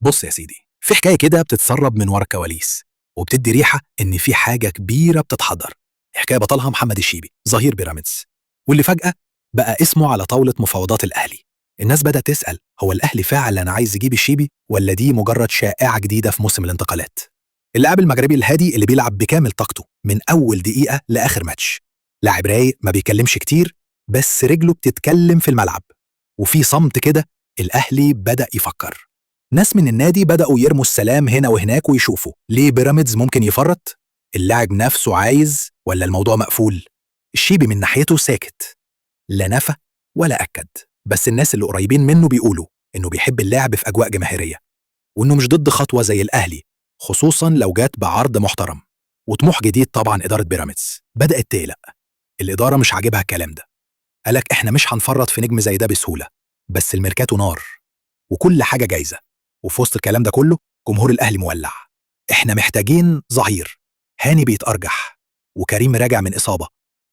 بص يا سيدي، في حكاية كده بتتسرب من ورا الكواليس وبتدي ريحة إن في حاجة كبيرة بتتحضر. حكاية بطلها محمد الشيبي ظهير بيراميدز، واللي فجأة بقى اسمه على طاولة مفاوضات الأهلي. الناس بدأت تسأل، هو الأهلي فعلا عايز يجيب الشيبي ولا دي مجرد شائعة جديدة في موسم الانتقالات؟ اللاعب المغربي الهادي اللي بيلعب بكامل طاقته من أول دقيقة لآخر ماتش، لاعب رايق ما بيكلمش كتير بس رجله بتتكلم في الملعب. وفي صمت كده الأهلي بدأ يفكر. ناس من النادي بدأوا يرموا السلام هنا وهناك ويشوفوا ليه بيراميدز ممكن يفرط؟ اللاعب نفسه عايز ولا الموضوع مقفول؟ الشيبي من ناحيته ساكت، لا نفى ولا أكد، بس الناس اللي قريبين منه بيقولوا إنه بيحب اللعب في أجواء جماهيرية، وإنه مش ضد خطوة زي الأهلي، خصوصا لو جات بعرض محترم وطموح جديد. طبعا إدارة بيراميدز بدأت تقلق، الإدارة مش عاجبها الكلام ده، قالك إحنا مش هنفرط في نجم زي ده بسهولة، بس الميركاتو نار وكل حاجة جايزة. وفي وسط الكلام ده كله جمهور الأهلي مولع، إحنا محتاجين ظهير، هاني بيتأرجح وكريم راجع من إصابة،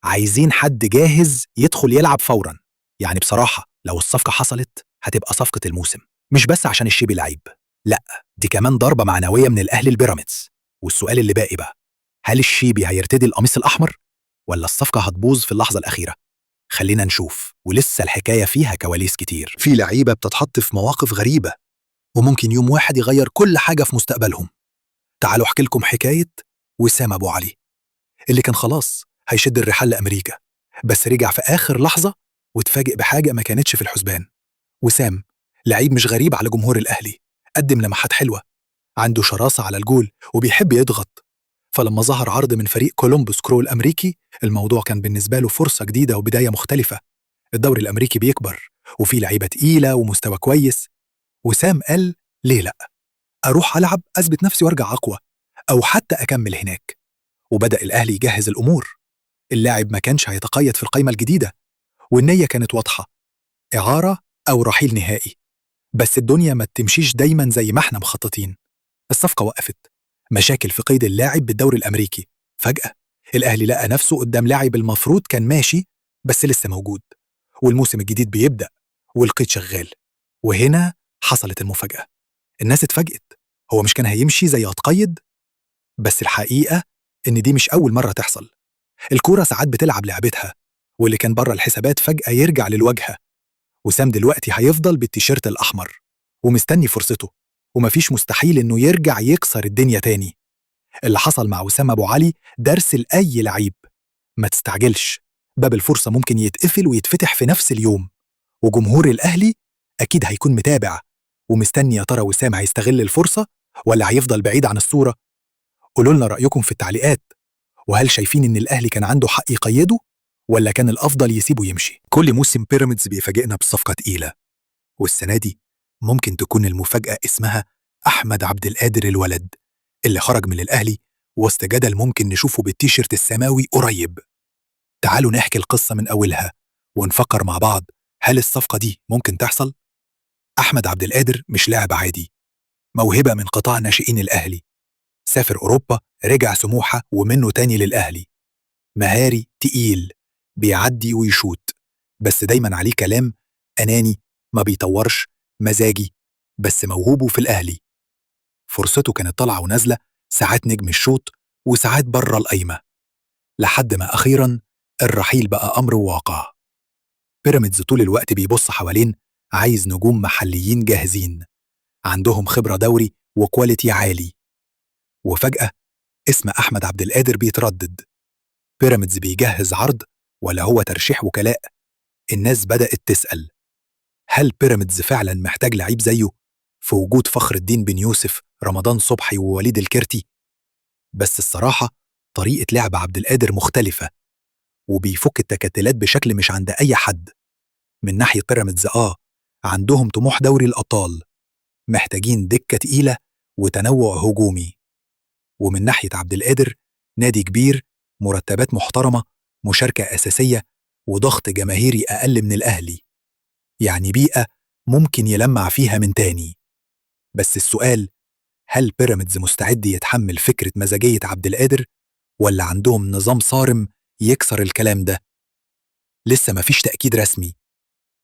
عايزين حد جاهز يدخل يلعب فورا. يعني بصراحة لو الصفقة حصلت هتبقى صفقة الموسم، مش بس عشان الشيبي لعيب، لا دي كمان ضربة معنوية من الأهلي لبيراميدز. والسؤال اللي باقي بقى، هل الشيبي هيرتدي القميص الأحمر ولا الصفقة هتبوظ في اللحظة الأخيرة؟ خلينا نشوف، ولسه الحكاية فيها كواليس كتير. في لعيبة بتتحط في مواقف غريبة وممكن يوم واحد يغير كل حاجة في مستقبلهم. تعالوا احكي لكم حكاية وسام أبو علي، اللي كان خلاص هيشد الرحال لأمريكا، بس رجع في آخر لحظة واتفاجئ بحاجة ما كانتش في الحسبان. وسام لعيب مش غريب على جمهور الأهلي، قدم لمحات حلوة، عنده شراسة على الجول وبيحب يضغط. فلما ظهر عرض من فريق كولومبوس كرو الأمريكي، الموضوع كان بالنسبة له فرصة جديدة وبداية مختلفة. الدوري الأمريكي بيكبر وفيه لعيبة تقيلة ومستوى كويس. وسام قال ليه لأ، أروح ألعب أثبت نفسي وأرجع أقوى، أو حتى أكمل هناك. وبدأ الأهلي يجهز الأمور. اللاعب ما كانش هيتقيد في القايمة الجديدة، والنية كانت واضحة، إعارة أو رحيل نهائي. بس الدنيا ما تمشيش دايما زي ما احنا مخططين. الصفقة وقفت، مشاكل في قيد اللاعب بالدوري الأمريكي. فجأة الأهلي لقى نفسه قدام لاعب المفروض كان ماشي بس لسه موجود، والموسم الجديد بيبدأ والقيد شغال. وهنا حصلت المفاجأة، الناس اتفاجئت، هو مش كان هيمشي زي هتقيد؟ بس الحقيقة إن دي مش أول مرة تحصل. الكورة ساعات بتلعب لعبتها، واللي كان بره الحسابات فجأة يرجع للواجهة. وسام دلوقتي هيفضل بالتيشيرت الأحمر ومستني فرصته، ومفيش مستحيل إنه يرجع يكسر الدنيا تاني. اللي حصل مع وسام أبو علي درس لأي لعيب، ما تستعجلش، باب الفرصة ممكن يتقفل ويتفتح في نفس اليوم. وجمهور الأهلي أكيد هيكون متابع ومستني، يا ترى وسام هيستغل الفرصة ولا هيفضل بعيد عن الصورة؟ قولوا لنا رأيكم في التعليقات، وهل شايفين إن الأهلي كان عنده حق يقيده ولا كان الأفضل يسيبه يمشي؟ كل موسم بيراميدز بيفاجئنا بصفقة تقيلة، والسنة دي ممكن تكون المفاجأة اسمها أحمد عبد القادر الولد، اللي خرج من الأهلي وسط جدل ممكن نشوفه بالتيشيرت السماوي قريب. تعالوا نحكي القصة من أولها ونفكر مع بعض، هل الصفقة دي ممكن تحصل؟ أحمد عبد القادر مش لاعب عادي، موهبة من قطاع ناشئين الأهلي، سافر أوروبا، رجع سموحة ومنه تاني للأهلي. مهاري تقيل، بيعدي ويشوت، بس دايما عليه كلام أناني، ما بيطورش، مزاجي، بس موهوبه في الأهلي. فرصته كانت طالعة ونازلة، ساعات نجم الشوط وساعات بره القايمة، لحد ما أخيرا الرحيل بقى أمر واقع. بيراميدز طول الوقت بيبص حوالين، عايز نجوم محليين جاهزين عندهم خبرة دوري و quality عالي. وفجأة اسم أحمد عبد القادر بيتردد. بيراميدز بيجهز عرض ولا هو ترشيح وكلاء؟ الناس بدأت تسأل، هل بيراميدز فعلا محتاج لعيب زيه في وجود فخر الدين بن يوسف، رمضان صبحي ووليد الكرتي؟ بس الصراحة طريقة لعب عبد القادر مختلفة، وبيفك التكتلات بشكل مش عند أي حد. من ناحية بيراميدز عندهم طموح دوري الأبطال، محتاجين دكة تقيلة وتنوع هجومي. ومن ناحية عبد القادر، نادي كبير، مرتبات محترمة، مشاركة أساسية، وضغط جماهيري أقل من الأهلي، يعني بيئة ممكن يلمع فيها من تاني. بس السؤال، هل بيراميدز مستعد يتحمل فكرة مزاجية عبد القادر ولا عندهم نظام صارم يكسر الكلام ده؟ لسه مفيش تأكيد رسمي،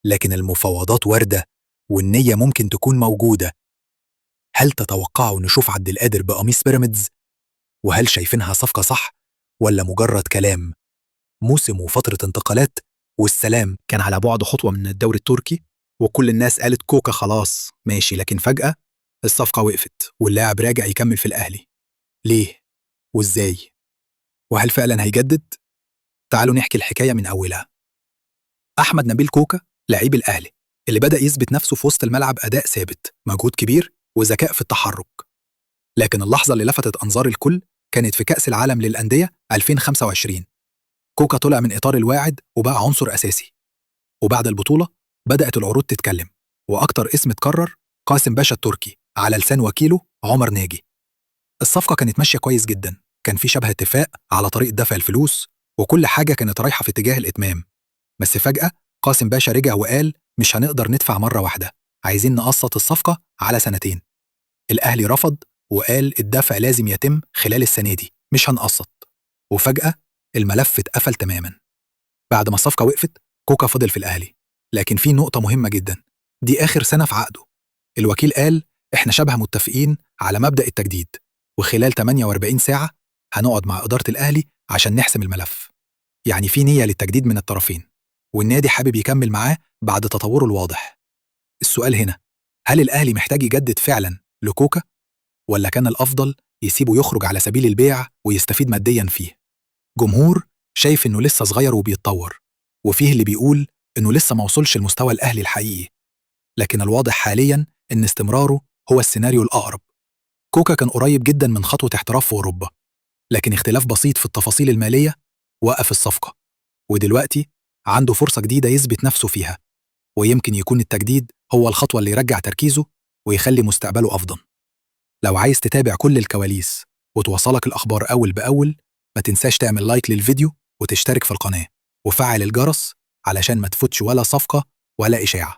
لكن المفاوضات واردة والنية ممكن تكون موجودة. هل تتوقعوا نشوف عبد القادر بقميص بيراميدز؟ وهل شايفينها صفقة صح ولا مجرد كلام؟ موسم وفترة انتقالات والسلام. كان على بعد خطوة من الدوري التركي، وكل الناس قالت كوكا خلاص ماشي، لكن فجأة الصفقة وقفت واللاعب راجع يكمل في الأهلي. ليه؟ وإزاي؟ وهل فعلا هيجدد؟ تعالوا نحكي الحكاية من أولها. أحمد نبيل كوكا لعيب الأهلي اللي بدأ يثبت نفسه في وسط الملعب، أداء ثابت، مجهود كبير، وذكاء في التحرك. لكن اللحظة اللي لفتت أنظار الكل كانت في كأس العالم للأندية 2025. كوكا طلع من إطار الواعد وبقى عنصر أساسي. وبعد البطولة بدأت العروض تتكلم، وأكتر اسم اتكرر قاسم باشا التركي على لسان وكيله عمر ناجي. الصفقة كانت ماشية كويس جدا، كان في شبه اتفاق على طريقة دفع الفلوس، وكل حاجة كانت رايحة في اتجاه الإتمام. بس فجأة قاسم باشا رجع وقال مش هنقدر ندفع مرة واحدة، عايزين نقسط الصفقة على سنتين. الأهلي رفض وقال الدفع لازم يتم خلال السنة دي، مش هنقسط. وفجأة الملف اتقفل تماما. بعد ما الصفقة وقفت كوكا فضل في الأهلي، لكن في نقطة مهمة جدا، دي آخر سنة في عقده. الوكيل قال إحنا شبه متفقين على مبدأ التجديد، وخلال 48 ساعة هنقعد مع إدارة الأهلي عشان نحسم الملف. يعني في نية للتجديد من الطرفين، والنادي حابب يكمل معاه بعد تطوره الواضح. السؤال هنا، هل الأهلي محتاج يجدد فعلا لكوكا، ولا كان الأفضل يسيبه يخرج على سبيل البيع ويستفيد ماديا فيه؟ جمهور شايف إنه لسه صغير وبيتطور، وفيه اللي بيقول إنه لسه ما وصلش لمستوى الأهلي الحقيقي. لكن الواضح حاليا إن استمراره هو السيناريو الأقرب. كوكا كان قريب جدا من خطوة احتراف في أوروبا، لكن اختلاف بسيط في التفاصيل المالية وقف الصفقة، ودلوقتي عنده فرصة جديدة يثبت نفسه فيها، ويمكن يكون التجديد هو الخطوة اللي يرجع تركيزه ويخلي مستقبله أفضل. لو عايز تتابع كل الكواليس وتوصلك الأخبار أول بأول، ما تنساش تعمل لايك للفيديو وتشترك في القناة وفعل الجرس علشان ما تفوتش ولا صفقة ولا إشاعة.